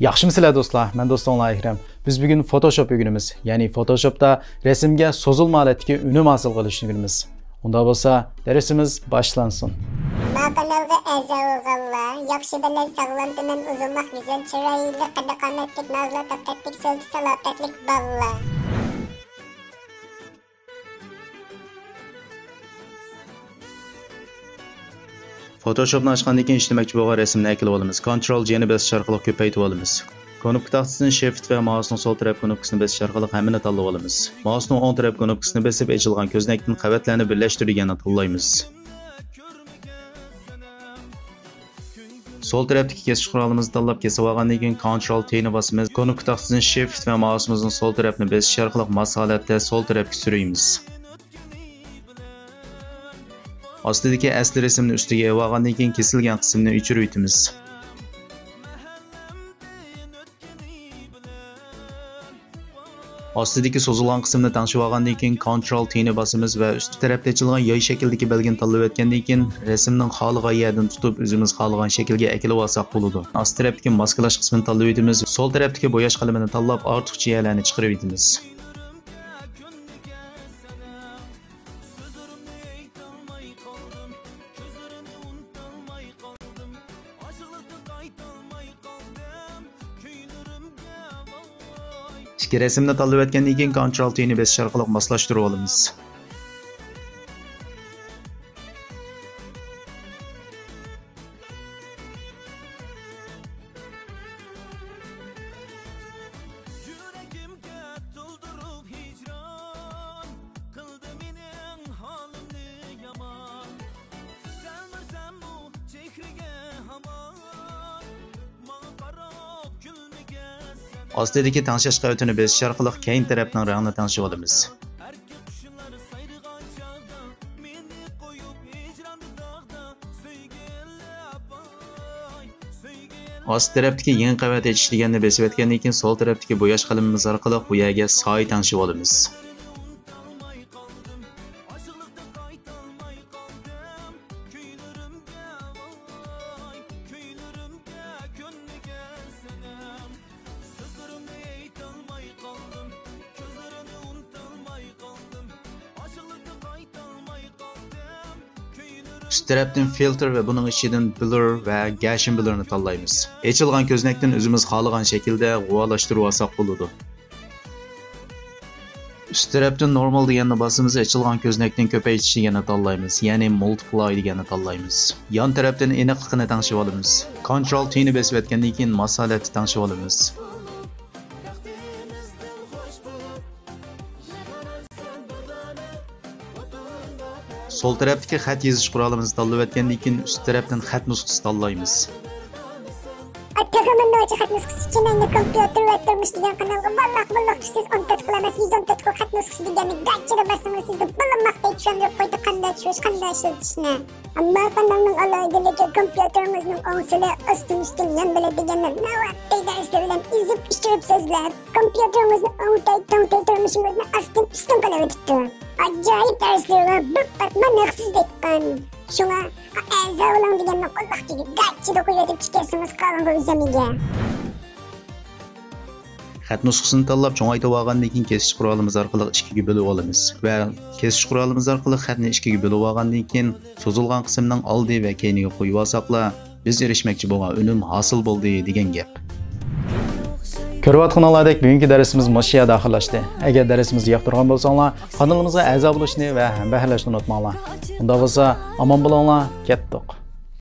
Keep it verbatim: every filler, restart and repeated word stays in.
ياخشىمۇسىلەر دوستلار؟ مەن دوستۇڭلار ئەكرەم. بىز بۈگۈن فوتوشوپ ئۆگىنىمىز. يەنى فوتوشوپتا رەسىمگە سوزۇلما ھالەتتىكى ئۈنۈم ھاسىل قىلىشنى ئۆگىنىمىز. ئۇنداق بولسا، دەرسىمىز باشلانسۇن. ما قانالغا ئەزا بولغانلار، ياخشى بەدەن، ساغلام تەن، ئۇزۇنلۇق يۈزەن، چىرايلىق، قەددى-قامەتلىك، نازۇلۇق تاپتەكلىك، سۆزى سالاپەتلىك بالىلار. فوتوشوپنى ئاچقاندىن كېيىن ئىشلىمەكچى بولغان رەسىمنى ئەكىلىۋالىمىز. كونترول جى نى بېسىش ئارقىلىق كۆپەيتىۋالىمىز. كۇنۇپكا تاختىسىدىن شىفت ۋە مائۇسنىڭ سول تەرەپ كۇنۇپكىسىنى بېسىش ئارقىلىق ھەممىنى تاللىۋالىمىز. مائۇسنىڭ ئوڭ تەرەپ كۇنۇپكىسىنى بېسىپ، ئېچىلغان كۆزنەكتىن قەۋەتلەرنى بىرلەشتۈر دېگەننى تاللايمىز. سول تەرەپتىكى كېسىش قورالىمىزنى تاللاپ كېسىۋالغاندىن كېيىن، كونترول تى نى باسىمىز. كۇنۇپكا تاختىسىدىن شىفت ۋە مائۇسىمىزنىڭ سول تەرەپنى بېسىش ئارقىلىق ماس ھالەتتە سول تەرەپكە سۈرىمىز. ئاستىدىكى ئەسلى رەسىمنى ئۈستىگە ئېلىۋالغاندىن كېيىن، كېسىلگەن قىسىمنى ئۆچۈرۈۋېتىمىز. ئاستىدىكى سوزۇلغان قىسىمنى تەڭشىۋالغاندىن كېيىن، كونترول تى نى باسىمىز ۋە ئۈستى تەرەپتە ئېچىلغان ياي شەكلىدىكى بەلگىنى تاللىۋەتكەندىن كېيىن، رەسىمنىڭ خالىغان يەردىن تۇتۇپ، ئۆزىمىز خالىغان شەكىلگە ئەكېلىۋالساق بولىدۇ. ئاستى تەرەپتىكى ماسكىلاش قىسمىنى تاللىۋېتىمىز، سول تەرەپتىكى بوياش قەلىمىنى تاللاپ، ئارتۇقچە يەرلەرنى چىقىرىۋېتىمىز. ئىككى رەسىمنى تاللىۋەتكەندىن كېيىن، كونترول تى نى بېسىش ئارقىلىق ماسلاشتۇرۇۋالىمىز. ئاستىدىكى تەڭشەش قەۋىتىنى بېسىش ئارقىلىق كەينى تەرەپنىڭ رەڭنى تەڭشىۋالىمىز. ئاستى تەرەپتىكى يېڭى قەۋەت ئېچىش دېگەننى بېسىۋەتكەندىن كېيىن، سول تەرەپتىكى بوياش قەلىمىمىز ئارقىلىق بۇ يەرگە سايە تەڭشىۋالىمىز. ئۈست تەرەپتىن فىلتىر ۋە بۇنىڭ ئىچىدىن بلۇر ۋە گەشىم بلۇرنى تاللايمىز. ئېچىلغان كۆزنەكتىن ئۆزىمىز خالىغان شەكىلدە غۇۋالاشتۇرۇۋالساق بولىدۇ. ئۈست تەرەپتىن نورمال دېگەننى باسىمىز، ئېچىلغان كۆزنەكتىن كۆپەيتىش دېگەننى تاللايمىز، يەنى مۇلتىپلاي دېگەننى تاللايمىز. يان تەرەپتىن ئېنىقلىقىنى تەڭشىۋالىمىز. كونترول تى نى بېسىۋەتكەندىن كېيىن ماس ھالەتتە تەڭشىۋالىمىز. سول تەرەپتىكى خەت يېزىش قورالىمىزنى تاللىۋەتكەندىن كېيىن، ئۈست تەرەپتىن خەت نۇسخىسى تاللايمىز. تېخىمۇ نوچى خەت نۇسخىسى ئۈچۈن مەيلى كومپيۇتېر ۋە تۇرمۇش دېگەن قانالغا باللاق باللاق چۈشسىز ئون تۆت قىل ئەمەس، يۈز ئون تۆت قىل خەت نۇسخىسى دېگەننى گاچىدا باسسىڭىز، سىزگە بالىماقتەك چۈشەندۈرۈپ قويدى قانداق چۈشۈرۈش، قانداق ئىشلىتىشنى. ئەمما قانالنىڭ ئالاھىدىلىكى كومپيۇتېرىڭىزنىڭ ئوڭ سولى، ئاستىن ئۈستۈن، يان بېلى دېگەندە ناۋادا دەرسلەر بىلەن ئېزىپ ئىچىرىپ سۆزلەپ، كومپيۇتېرىڭىزنى ئوڭتەي توڭتەي تۇرمۇشىڭىزنى ئاستىن ئۈستۈن قىلىۋېتىپتۇ. ئاجايىپ دەرسلىرىگە بىر پاتما نەقسىز دېھقان. شۇڭا ئەزا بولۇڭ دېگەننى قوللاقتىكى گاچىدا قويۇۋېتىپ چىقىرسىڭىز قالغىنىغا ئۆزەمگە. خەت نۇسخىسىنى تاللاپ چوڭايتىۋالغاندىن كېيىن كېسىش قورالىمىز ئارقىلىق ئىككىگە بۆلۈۋالىمىز ۋە كېسىش قورالىمىز ئارقىلىق خەتنى ئىككىگە بۆلۈۋالغاندىن كېيىن سوزۇلغان قىسىمنىڭ ئالدى ۋە كەينىگە قويۇۋالساقلا، بىز ئېرىشمەكچى بولغان ئۈنۈم ھاسىل بولدى دېگەن گەپ. كۆرۈۋاتقىنىڭلاردەك بۈگۈنكى دەرسىمىز مۇشۇ يەردە ئاخىرلاشتى. ئەگەر دەرسىمىزنى ياقتۇرغان بولساڭلار، قانىلىمىزغا ئەزا بولۇشنى ۋە ھەمبەھىرلەشنى ئۇنتۇماڭلار. ئۇنداق بولسا، ئامان بولۇڭلار، كەتتۇق.